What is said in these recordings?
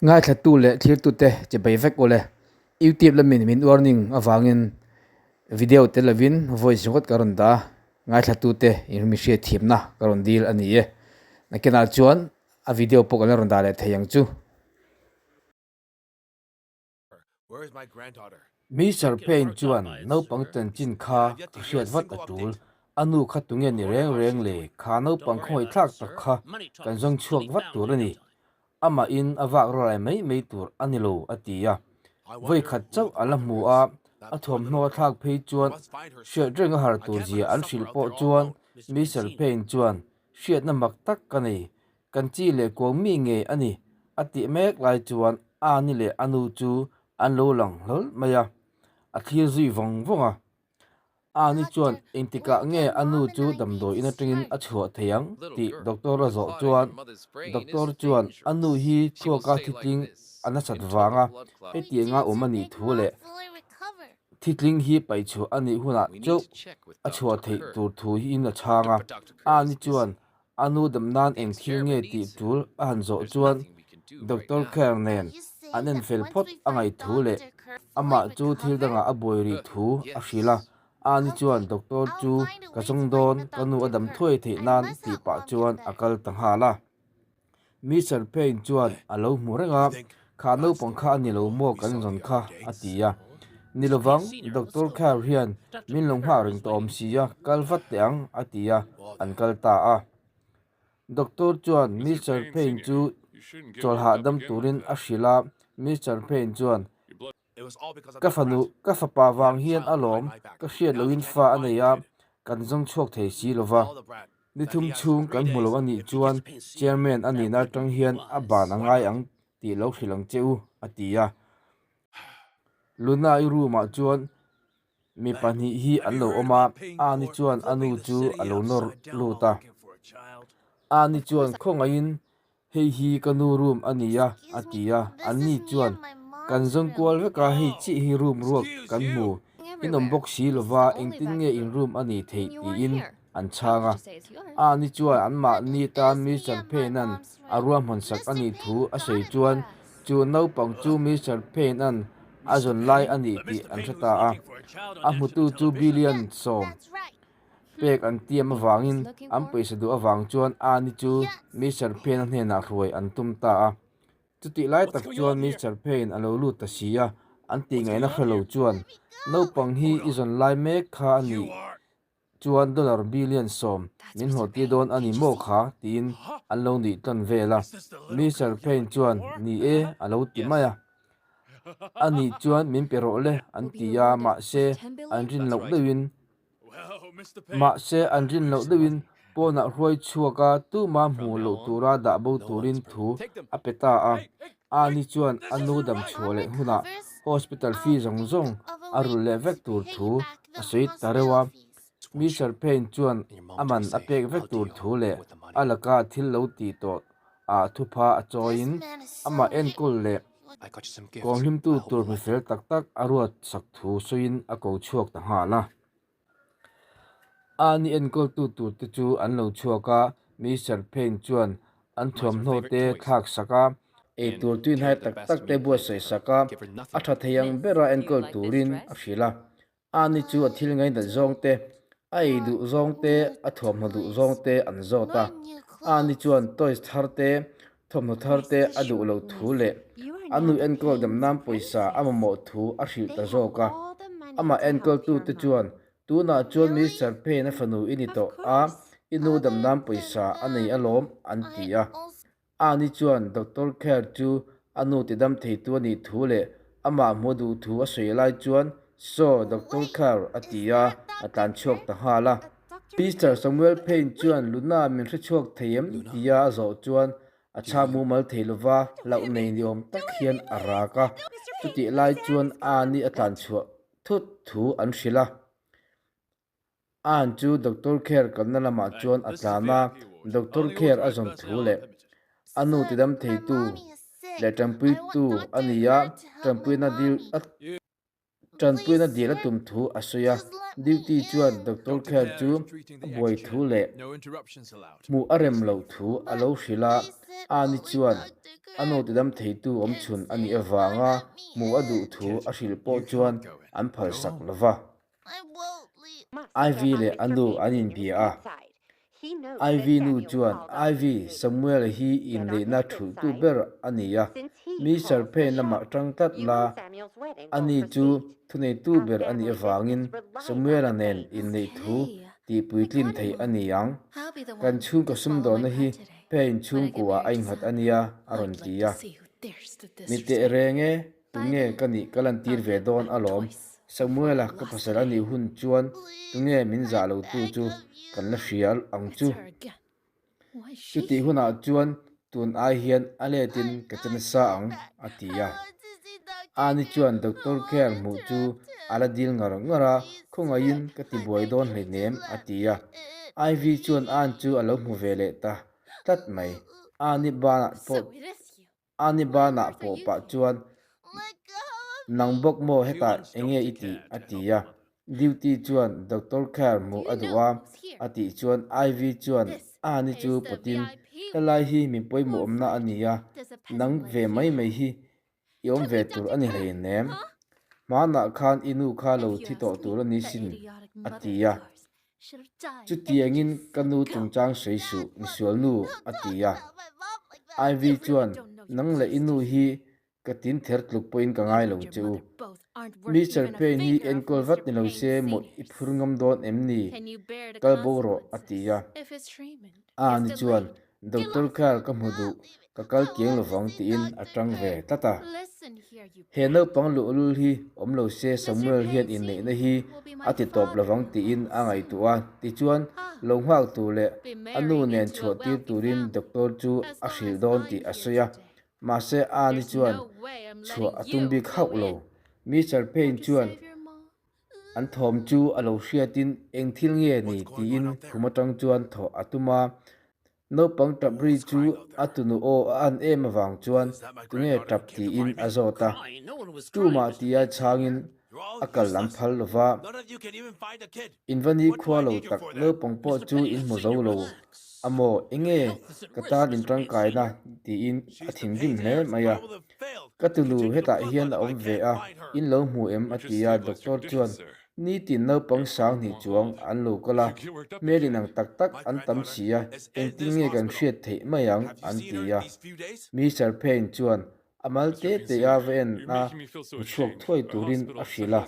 Ngaithlattu leh thlirtute che bei vek ule. Youtube lamin min warning avangin video tel lovin voice ringawt ka rawn dah a, ngaithlattute in mi hriat thiamna ka rawn dil a ni e. Nakinah chuan a video pawh kan la rawn dah leh thei ang chu. Mister Payne chuan naupang chanchin kha ka hriat vat a tul, a nu kha tunge ni reng reng le, kha naupang khawngaihthlak tak kha kan zawng chhuak vat tur a ni, amahin a vak rawlai mai mai tur a ni lo a ti a. Vawi khat chauh a la hmu a, a thuamhnaw a thlak phei chuan hriat reng a har tur zia an hrilh pawh chuan Mister Payne chuan hriatna mak tak ka nei, Kan chi leh kuang mi ngei a ni a tih mek lai chuan Ani leh a nu chu an lo lang hlawl mai a, a thlir zui vawng vawng a. Ani chuan engtikah nge a nu chu damdawi in atangin a chhuah thei ang tih doctor a zawh chuan doctor chuan a nu hi thluaka thitling a nasat vanga hetianga awm a nih thu leh thitling hi paihchhuah a nih hunah chauh a chhuah theih tur thu in a chhang a. Ani chuan A nu dam nan eng thil nge tih tul a han zawh chuan Doctor Kerr nen an en fel phawt a ngaih thu leh amah chu thil dangah a buai rih thu a hrilh a. Ani chuan Doctor chu ka zawng dawn, ka nu a dam thuai theih nan tih pah chuan a kal ta nghal a. Mister Payne chuan a lo hmu reng a, Kha naupang kha a ni lo maw kan zawn kha a ti a. Ni lovang, Doctor Kerr hian min lo nghah reng tawh awm si a, kal vat teh ang a ti a, an kal ta a. Doctor chuan Mister Payne chu chawl hahdam turin a hrilh a, Mister Payne chuan, Ka fanu, ka fapa vang hian alawm, ka hriat lohin fa a nei a, kan zawng chhuak thei si lo va. Ni thum chhung kan hmu lo a nih chuan Chairman a nihna atang hian a ban a ngai ang tih lo hrilh ang che u, a ti a. Luna-i room-ah chuan mi pahnih hi an lo awm a, Ani chuan a nu chu a lo nawr lut a. Ani chuan khawngaihin Hei hi ka nu room a ni a, a ti a. Anni chuan kan zawng kual vek a, hei chiah hi room ruak kan hmu. In awm bawk si lova engtin nge in room a nih theih tiin an chhang a. Ani chuan anmahni tan Mister Payne-a'n a ruahman sak a nih thu a sawi chuan chu naupang chu Mister Payne-a'n a zawn lai a nih tih an hre ta a. A hmutu chu Billion sawm pek an tiam avangin an pawisa duh avang chuan Ani chu Mister Payne-a hnenah hruai an tum ta a. Chutih lai tak chuan Mister Payne a lo lut ta si a, an tihngaihna hre lo chuan naupang hi i zawn lai mek kha a nih chuan dollar billion 10 min hlawh tir dawn a ni maw kha tiin an lo nuih tlawn vel a. Mister Payne chuan ni e a lo ti mai a. A nih chuan min pe rawh le an ti a, mahse an rin loh deuhin Mahse, an rin loh deuhin pawnah hruai chhuak a, tuma hmuh loh tura dah bo turin thu a pe ta a. Ani chuan a nu dam chhuah leh hunah hospital fee zawng zawng a rulh leh vek tur thu a sawi ta reuh a. Mister Payne chuan a man a pek vek tur thu leh a laka thil lo tih tawh ah thupha a chawiin amah enkawl leh Kawmhlimtu tur mi fel tak tak a ruat sak thu sawiin a ko chhuak ta nghal a. Ani enkawltu turte chu an lo chhuak a, Mister Payne chuan an thuamhnaw te thlak sak a, eitur tuihnai tak tak te buatsaih sak a, a tha thei ang bera enkawl turin a hrilh a. Ani chu a thil ngainat zawng te, a ei duh zawng te, a thuamhnaw duh zawng te an zawt a. Ani chuan toys thar te, thawmhnaw thar te a duh loh thu leh a nu enkawl dam nan pawisa a mamawh thu a hrilh ta zawk a. Amah enkawltute chuan, Tunah chuan Mister Payne a fanu i ni tawh a, i nu dam nan pawisa a nei alawm, an ti a. Ani chuan Doctor Kerr chu a nu tidam theitu a nih thu leh amah hmuh duh thu a sawi lai chuan, Saw, Doctor Kerr, a ti a, a tlan chhuak ta nghal a. Mister Samuel Payne chuan Luna min hre chhuak thei em? tia a zawh chuan a chhang mumal thei lova hlauh nei ni awm tak hian a rak a. Chutih lai chuan Ani a tlan chhuah thut thu an hrilh a. Ann chu Doctor Kerr kalna lamah chuan a tlan a, Doctor Kerr a zawn thu leh a nu tidam theitu leh tanpuitu a ni a, tanpuina dil a tanpuina dil a tum thu a sawi a. Duty chuan Doctor Kerr chu a buai thu leh hmuh a rem loh thu a lo hrilh a, Ann-i chuan a. A nu tidam theitu awmchhun a nih avanga hmuh a duh thu a hrilh pawh chuan an phalsak lo va. Ivy leh a nu an inbia a. Ivy nu chuan, Ivy, Samuel hi inneihna thulhtu ber a ni a, mi serphen lamah tang tlat la, ani chu thuneitu ber a nih avangin Samuela nen inneih thu tihpuitlin theih a ni ang. Kan chhungkaw sumdawnna hi Payne chhungkuaah a innghat a nia, a rawn ti a. Mi teh reng e, tunge ka nih ka lantir ve dawn alawm. Samuela ka pasal a nih hun chuan tunge min zah lo tu chu kan la hria ang chu. Chutih hunah chuan tun ai hian a letin ka che nasa ang, a ti a. Ani chuan Doctor Care hmuh chu a la dil ngar ngar a, Khawngaihin ka ti buai dawn hleinem, a ti a. Ivy chuan Ann chu a lo hmu ve leh ta tlat mai. Ani banah pawh Ani banah pawh pah chuan, Nang bawk maw hetah enge i tih? a ti a. Duty chuan Doctor Care hmuh a duh a, a tih chuan Ivy chuan Ani chu pawtin, Helai hi min pawimawh awmna a ni a, nang ve mai mai hi i awm ve tur a ni hleinem. Hmanah khan i nu kha lo thi tawh tur a ni sin, a ti a. Chutiangin ka nu chungchang sawi suh, misual nu, a ti a. Ivy chuan, Nang leh i nu hi ka tin ther tluk pawhin ka ngai lo che u. Mister Payne hi enkawl vat ni lo se maw i phur ngam dawn em ni? Kal bo rawh, a ti a. Ani chuan, Doctor Carr ka hmu duh, ka kal kiang lovang tiin a tang ve tlat a. He naupang luhlul hi awm lo se Samuel hian inneihna hi a ti tawp lovang tiin a ngaihtuah a, tichuan lo nghak tur leh a nu nen chhuah tir turin doctor chu a hrilh dawn tih a sawi a. Mahse Annie chuan chhuah a tum bik hauh lo. Mister Payne chuan An thawm chu a lo hriatin eng thil nge ni tiin khum atang chuan thawh a tum a. Naupang tap ri chu a tunu aw a an em avang chuan tunge tap tiin a zawt a. Tumah tia chhangin a kal lam phal lo va. Invani khua lo tak naupang pawh chu in hmu zo lo a maw enge ka tan in tangkaina tiin a thinrim hle mai a. Ka tunu hetah hian a awm ve a, in lo hmu em? a ti a, doctor chuan, Nitin naupang sang hnih chuang an lo kal a, hmel inang tak tak an tam si a, engtin nge kan hriat theih mai ang? an ti a. Mister Payne chuan a mal te te a va en a, hmu chhuak thuai turin a hrilh a.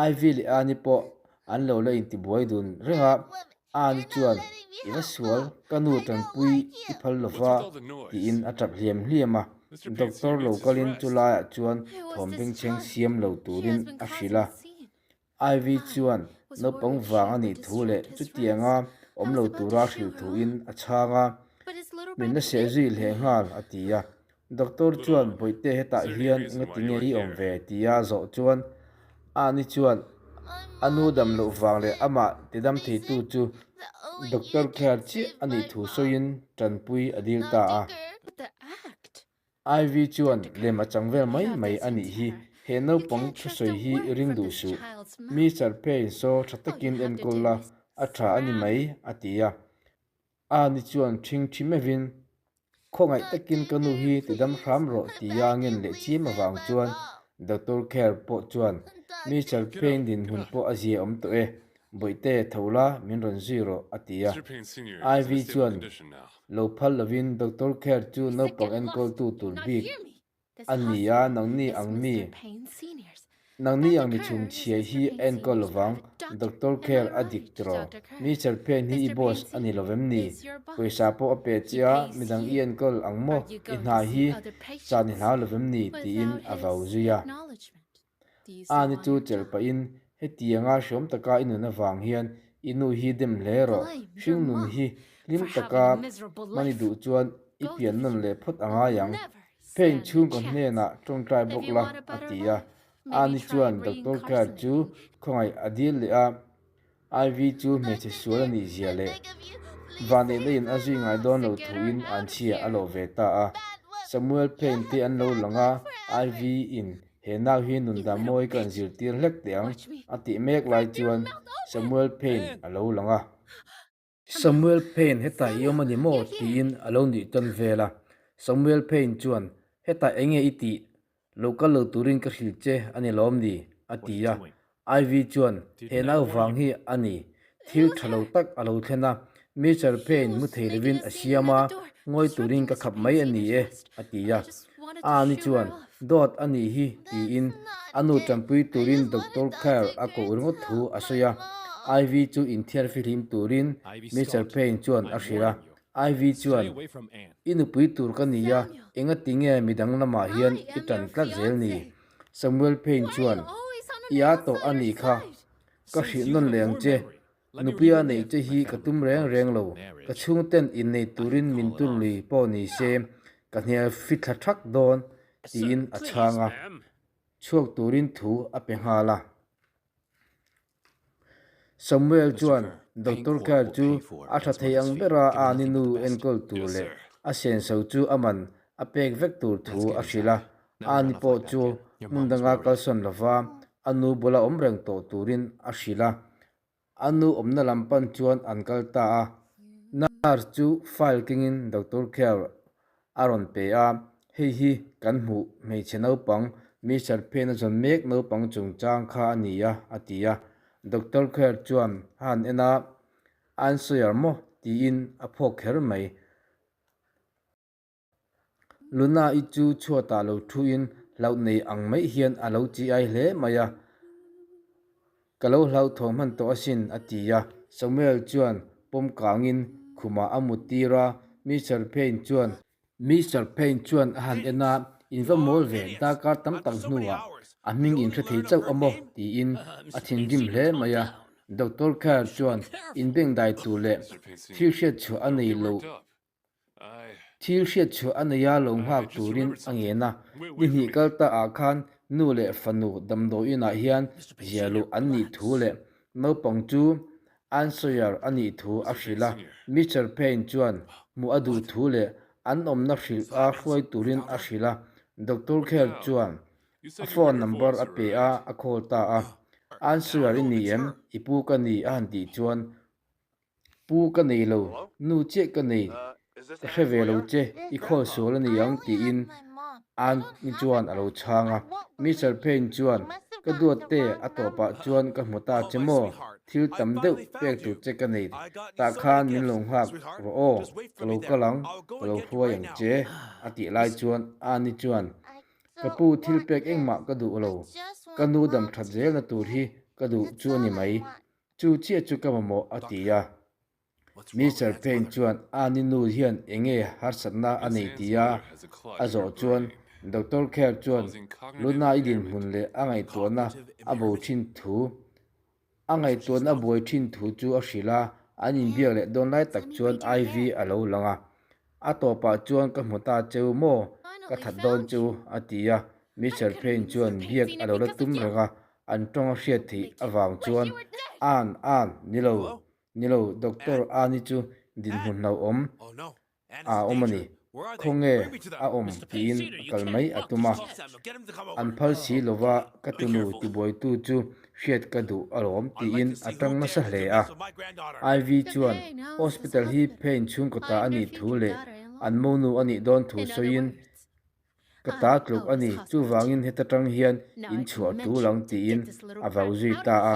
Ivy leh Annie pawh an lo la intibuai dun reng a, Annie chuan, I va sual, ka nu tanpui i phal lo va, tiin a tap hliam hliam a. Doctor lo kalin chu laiah chuan thawm bengchheng siam lo turin a hrilh a. Ivy chuan naupang vang a nih thu leh chutianga awm lo tura hrilh thuin a chhang a, Min la seh zui hleh nghal, a ti a. Doctor chuan Bawihte hetah hian ngati nge i awm ve tia zawh chuan Ani chuan a nu dam loh vang leh amah tidam theitu chu Doctor Care chiah a nih thu sawiin tanpui a dil ta a. Ivy chuan lem a chang vel mai mai a nih hi, he naupang thusawi hi i ring duh suh. Mi Sarpeiin saw tha takin enkawl la, a tha a ni mai, a ti a. Ani chuan ṭhing ṭhi meuhin, Khawngaih takin ka nu hi tidam hram rawh tia ngen leh chiam avang chuan Doctor Kerr pawh chuan, Mister Payne dinhmun pawh a zia awm tawh e, Bawihte, tho la, min rawn zui rawh, a ti a. Ivy chuan lo phal lovin Doctor Kerr chu naupang enkawltu tur bik A ni a, nangni ang mi, nangni ang mi chhumchhia hi a enkawl lovang, Doctor Kerr a dik tiraw? Mister Payne hi i boss a ni lovem ni? Pawisa pawh a pe che a, midang i enkawl ang maw? I hna hi chan i hlau lovem ni? tiin a vau zui a. Ani chu chelh pahin, Hetianga hriawm taka i nun avang hian i nu hi dem hle rawh. Hringnun hi hlim taka hman i duh chuan i pian nawn leh phawt a ngai ang. Payne chhungkaw hnenah tawngtai bawk la, a ti a. Ani chuan Doctor Kerr chu khawngaih a dil leh a. Ivy chu hmeichhe sual a nih zia leh vanneihna in a zui ngai dawn lo thuin an chhia a lawh ve ta a. Samuel Payne te an lo lang a, Ivy in he nau hi nun dah mawi ka inzirtir hlek teh ang a tih mek lai chuan Samuel Payne a lo lang a. Samuel Payne hetah i awm a ni maw? tiin a lo nuih tawn vel a. Samuel Payne chuan, Hetah enge i tih? Lo kal lo turin ka hrilh che a ni lawm ni? a ti a. Ivy chuan, He nau vang hi a ni. Thil tha lo tak a lo thlen a, Mister Payne mu thei lovin a siam a, ngawi turin ka khap mai a ni e, a ti a. Annie chuan, Dawt a nih hi, tiin a nu tanpui turin Doctor Kerr a koh ringawt thu a sawi a. Ivy chu inthiar fihlim turin Mister Payne chuan a hrilh a. Ivy chuan, I nupui tur ka ni a, engati nge midang lamah hian i tan tlat zel ni? Samuel Payne chuan, I a tawh a nih kha, ka hrilh nawn leh ang che. Nupuia neih che hi ka tum reng reng lo, ka chhungten innei turin min tur lui pawh ni se, ka hnial fithla thak dawn, tiin a chhang a, chhuak turin thu a pe nghal a. Samuel chuan Doctor Kyle chu a tha thei ang bera a ni nu enkawl tur leh a senso chu a man a pek vek tur thu a hrilh a. A ni pawh chu hmun danga kalsawn lova a nu bula awm reng tawh turin a hrilh a. A nu awmna lam pan chuan an kal ta a. Nurse chu file kengin Doctor Kyle a rawn pe a, hei hi kan hmuh hmeichhe naupang Mister Phen a zawn mek naupang chungchang kha a ni a, a ti a. Doctor Kher chuan a han en a, An sawi maw? tiin a phawk kher mai. Luna-i chu chhuatah lo thuin hlauh nei ang mai hian a lo chi ai hle mai a. Ka lo hlauhthaw hman tawh asin, a ti a. Samuel chuan pawm kangin khumah a mut tir a, Mister Payne chuan. Mister Payne chuan a han en a, In va mawl ve, darkar tam tak hnuah a hming in hre thei chauh a maw? tiin a thinrim hle mai a. Doctor Kerr chuan inbengdai tur leh thil hriatchhuah a nei lo. Thil hriatchhuah a nei a lo nghak turin a ngen a, ni hnih kal ta ah khan nu leh fanu damdawiin ah hian zia luh an nih thu leh naupang chu Ann Sawyer a nih thu a hrilh a. Mister Payne chuan hmuh a duh thu leh an awmna hrilh a hruai turin a hrilh a, Doctor Kerr chuan a phone number a pe a, a call ta a. Ann Sawyer i ni em? I pu ka ni a han tih chuan Pu ka nei lo, nu chiah ka nei, ka hre ve lo che, i khawl sual a ni ang tiin Ann-i chuan a lo chhang a. Mister Payne chuan, Ka duat te, a tawpah chuan ka hmu ta che maw? Thil tam deuh pek tur che ka nei, tah khan min lo nghak rawh aw, ka lo kal ang, ka lo hruai ang che, a tih lai chuan Ann-i chuan, Ka pu thil pek engmah ka duh lo, ka nu dam that zelna tur hi ka duh chu a ni mai. Chu chiah chu ka mamawh, a ti a. Mister Payne chuan a ni nu hian enge harsatna a nei ti a a zawh chuan Doctor Kerr chuan Luna i dinhmun leh a ngaihtuahna a bo thin thu a ngaihtuahna a buai thin thu chu a hrilh a, an inbiak leh dawn lai tak chuan Ivy a lo lang a. A tawpah chuan ka hmu ta cheu maw? Ka that dawn chu, a ti a. Mister Payne chuan biak a lo la tum reng a, an tawng a hriat theih avang chuan, An, an, ni lo, ni lo, Doctor Ani chu dinhmun hlauhawm a awm a ni. Khawnge a awm tiin a kal mai a tum a. An phal si lova ka tunu tibuaitu chu hriat ka duh alawm tiin a tang nasa hle a. Ivy chuan hospital hi Payne chhungkaw ta a nih thu leh an monu a nih dawn thu sawiin, Ka ta tluk a ni, chuvangin heta tang hian in chhuah tul ang tiin a vau zui ta a.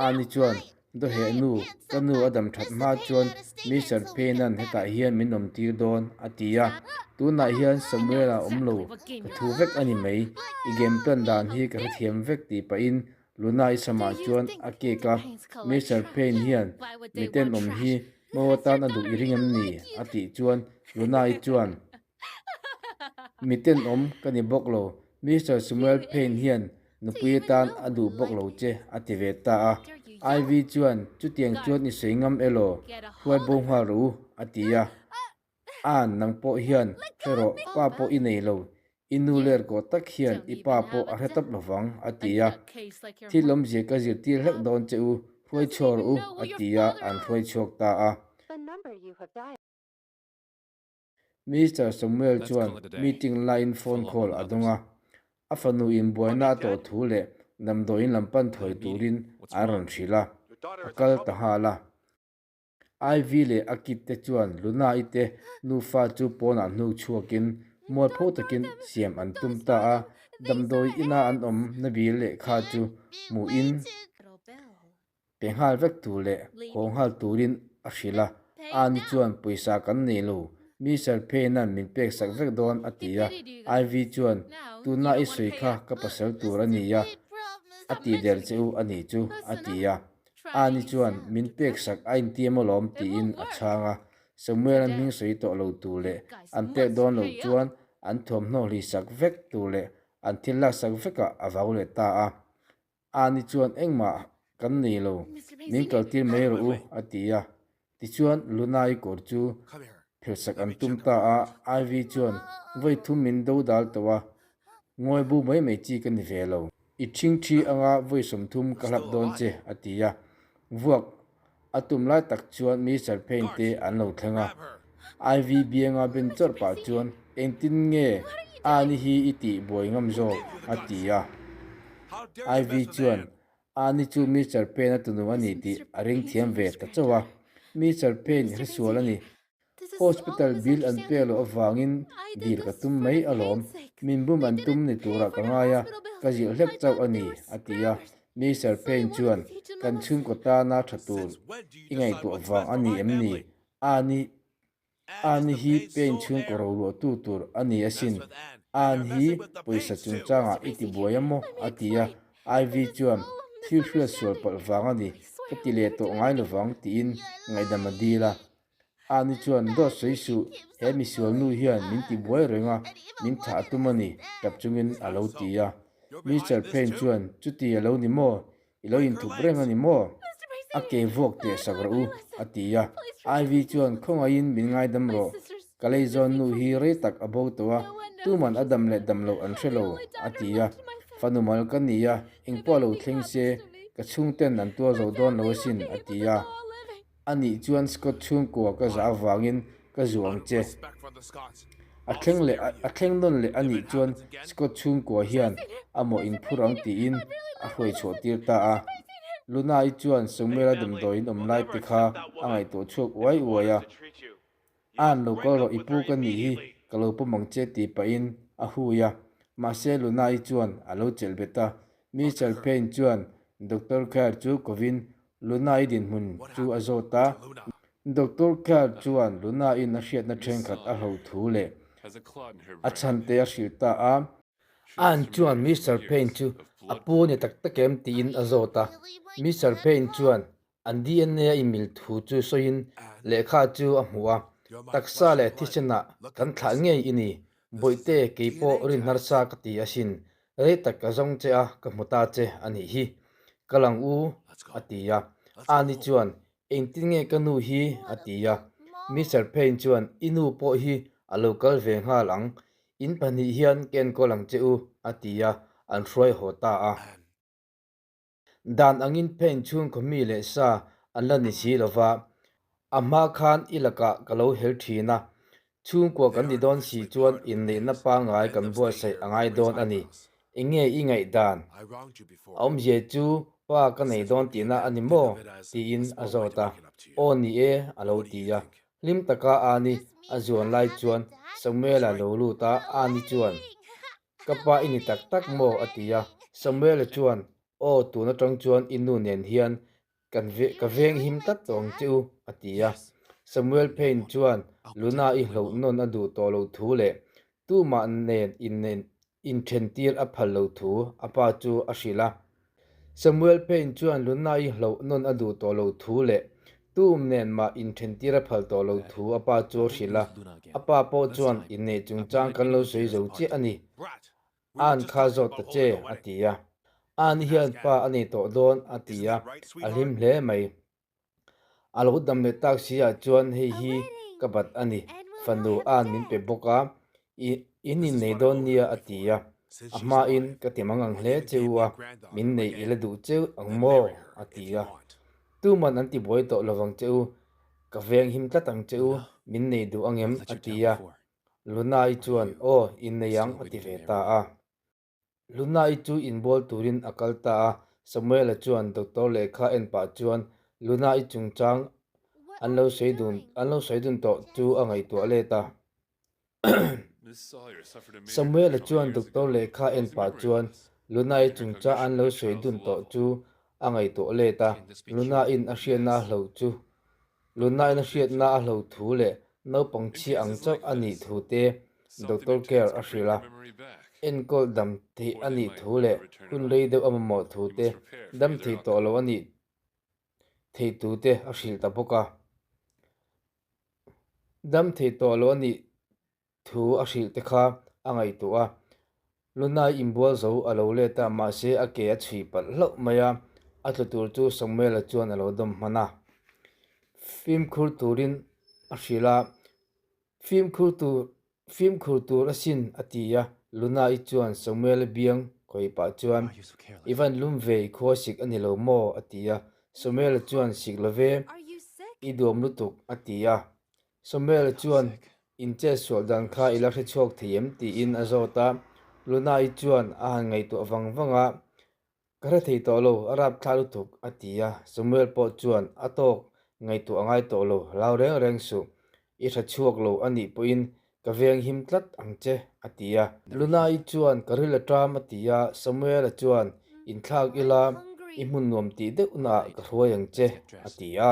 Annie chuan, Dawheh nu, ka nu a dam that hma chuan Mister Payne-a'n hetah hian min awm tir dawn, a ti a. Tunah hian Samuel-a awm lo, ka thu vek a ni mai. I game plan dan hi ka hrethiam vek tih pahin Luna-i samah chuan a kek a, Mister Payne hian miten awm hi mo atan a duh i ring em ni? a tih chuan Luna-i chuan, Miten awm ka ni bawk lo, Mister Samuel Payne hian nupui atan a duh bawk lo che, a ti ve ta a. Ivy chuan, Chutiang chuan i sawi ngam elaw? Hruai bo nghal rawh u, a ti a. Ann, nang pawh hian hre rawh, pa pawh i nei lo. I nu ler kawh tak hian i pa pawh a hre tawp lovang, a ti a. Thil awmzia ka zirtir hlek dawn che u, hruai chhuak rawh u, a ti a, an hruai chhuak ta a. Mister Samuel chuan meeting laiin phone call a dawng a, a fanu in buaina a tawh thu leh damdawiin lam pan thuai turin an rawn hrilh a, a kal ta nghal a. Ivy leh a kid te chuan Luna-i te nufa chu pawnah hnuk chhuakin mualpho takin siam an tum ta a, damdawi ina an awm na bil lehkha chu hmuhin pe nghal vek tur leh haw nghal turin a hrilh a, Ani chuan pawisa kan nei lo, Mister Payne-a'n min pek sak vek dawn a ti a, Ivy chuan tuna i sawi kha ka pasal tur a ni a, a ti der che u a ni chu a ti a. Ani chuan min pek sak a intiam alawm tiin a chhang a, Samuel-a hming sawi tawh lo tur leh an pek dawn loh chuan an thuamhnaw hli sak vek tur leh an thil lak sak vekah a vau leh ta a. Ani chuan engmah kan nei lo, min kaltir mai rawh u a ti a. Tichuan Lunai kawr chu phelsak an tum ta a, Ivy chuan vawi thum min do dal tawh a, ngawi bu mai mai chi ka ni ve lo. I ṭhingṭhi anga vawi 30 ka hlap dawn che a ti a, vuak a tum lai tak chuan Mister Payne te an lo thleng a. Ivy bianga ben chawrh pah chuan engtin nge Ani hi i tih buai ngam zawk a ti a. Ivy chuan Ani chu Mister Payne a tunu a ni tih a ring thiam ve ta chauh a. Mister Payne hresual a ni. Hospital bill an pek loh avangin dil ka tum mai alawm. Min bum an tum ni turah ka ngai a, ka zilh hlek chauh a ni, a ti a. Mister Payne chuan, Kan chhungkaw tana tha tur i ngaihtuah vang a ni em ni? Ani An hi pen chhungkaw roluahtu tur a ni asin. An hi pawisa chungchangah i ti buai a maw? a ti a. Ivy chuan, Thil hriat sual palh vang a ni, ka ti leh tawh ngai lovang, tiin ngaihdam a dil a. Ani chuan, Dawt sawi suh, he misual nu hian min ti buai reng a, min thah a tum a ni, tap chungin a lo ti a. Mister Payne chuan, Chuti a lo ni maw? I lo inthup reng a ni maw? A ke vuak teh sak rawh u, a ti a. Ivy chuan khawngaihin min ngaidam rawh. Ka leizawn nu hi rei tak a bo tawh a, tuman a dam leh dam loh an hre lo, a ti a. Fanu mal ka ni a, engpawh lo thleng se, ka chhungten an tuar zo dawn lo asin, a ti a. A nih chuan Scott chhungkua ka zah avangin ka zu ang che. A thleng leh a thleng nawn leh a nih chuan Scott chhungkua hian a mawh inphur ang tiin a hruai chhuah tir ta a. Luna-i chuan Samuel-a damdawiin awm lai te kha a ngaihtuah chhuak uai uai a. An lo kal rawh i pu ka nih hi ka lo pawm ang che tih pahin a hui a, mahse Luna-i chuan a lo chelh bet a. Mister Payne chuan Doctor Kerr chu kovin Luna-i dinhmun chu a zawt a. Doctor Kerr chuan Luna-in a hriatna thenkhat a hlo thu leh a chhante a hrilh ta a. Ann chuan Mister Payne chu a pu a ni tak tak em tiin a zawt a. Mister Payne chuan An DNA a inmil thu chu sawiin lehkha chu a hmu a, Taksa leh thisenah kan thlah ngei i ni. Bawihte, kei pawh rin harsa ka ti asin. Rei tak ka zawng che a, ka hmu ta che a nih hi. Ka lang u, a ti a. Ani chuan, Engtin nge ka nu hi? a ti a. Mister Payne chuan, I nu pawh hi a lo kal ve nghal ang. In pahnih hian ka enkawl ang che u, a ti a, an hruai haw ta a. Dan angin phen chhungkaw mi leh sa an la ni si lo va, a hma khan i lakah ka lo hel thin a, chhungkua kan ni dawn si chuan inneihna pangngai kan buatsaih a ngai dawn a ni. Enge i ngaihdan? A awmzia chu pa ka nei dawn tihna a ni maw? tiin a zawt a. Aw ni e, a lo ti a. Hlim taka Ani a zuan lai chuan Samuela lo lut a, Ani chuan, Ka pa i ni tak tak maw? a ti a. Samuela chuan, Aw, tun atang chuan i nu nen hian kan ka veng him tlat tawh ang che u, a ti a. Samuel Payne chuan Luna i hloh nawn a duh tawh loh thu leh tumah nen inthentir a phal loh thu a pa chu a hrilh a. Samuel Payne chuan Luna-i hloh nawn a duh tawh loh thu leh tum nen mah inthentir a phal tawh loh thu a pa chu a hrilh a. A pa pawh chuan inneih chungchang kan lo sawi zo chiah a ni. Ann kha zawt ta che, a ti a. Ann hian pa a nei tawh dawn, a ti a, a hlim hle mai. A lo dam leh tak si ah chuan hei hi ka bat a ni, fanu an min pe bawk a, in innei dawn nia a ti a, a hmain ka ti mang ang hle che u a, min neih i la duh cheu ang maw? a ti a, tuman an ti buai tawh lovang che u, ka veng him tlat ang che u, min nei duh angem? a ti a, Lunai chuan aw innei ang a ti ve ta a. Luna-i chu inbual turin a kal ta a, Samuel-a chuan doctor lehkha en pah chuan Luna-i chungchang an lo sawi dun an lo sawi dun tawh chu a ngaihtuah let a. Samuela chuan doctor lehkha en pah chuan Luna-i chungchang an lo sawi dun tawh chu a ngaihtuah let a, Luna-in a hriatna a hloh chu Luna-in a hriatna a hloh thu leh naupang chhia ang chauh a nih thu te Doctor Kerr a hrilh a, enkawl dam theih a nih thu leh hun rei deuh a mamawh thu te dam thei tawh lo a nih thei tu te a hrilh ta bawk a. Dam thei tawh lo a nih thu a hrilh te kha a ngaihtuah a, Lunai inbual zo a lo let a, mahse a ke a chhui palh hlauh mai a, a tlu tur chu Samuela chuan a lo dawm hman a. Fimkhur turin a hrilh a, Fimkhur tur, fimkhur tur asin a ti a, Lunai chuan Samuela biang khawih pah chuan, I van lum ve i khua sik a ni lo maw? a ti a, Samuela chuan sik lo ve, i duam lutuk a ti a. Samuel chuan in chet sual dan kha i la hre chhuak thei em tiin a zawt a, Luna-i chuan a han ngaihtuah vang vang a, Ka hre thei tawh lo, a rap thla lutuk a ti a, Samuel pawh chuan a tawk ngaihtuah a ngai tawh lo, hlau reng reng suh, i hre chhuak lo a nih pawhin ka veng him tlat ang che a ti a. Luna-i chuan ka ril a ṭam a ti a, Samuel-a chuan inthlak ila i hmun nuam tih deuh naah ka hruai ang che a ti a.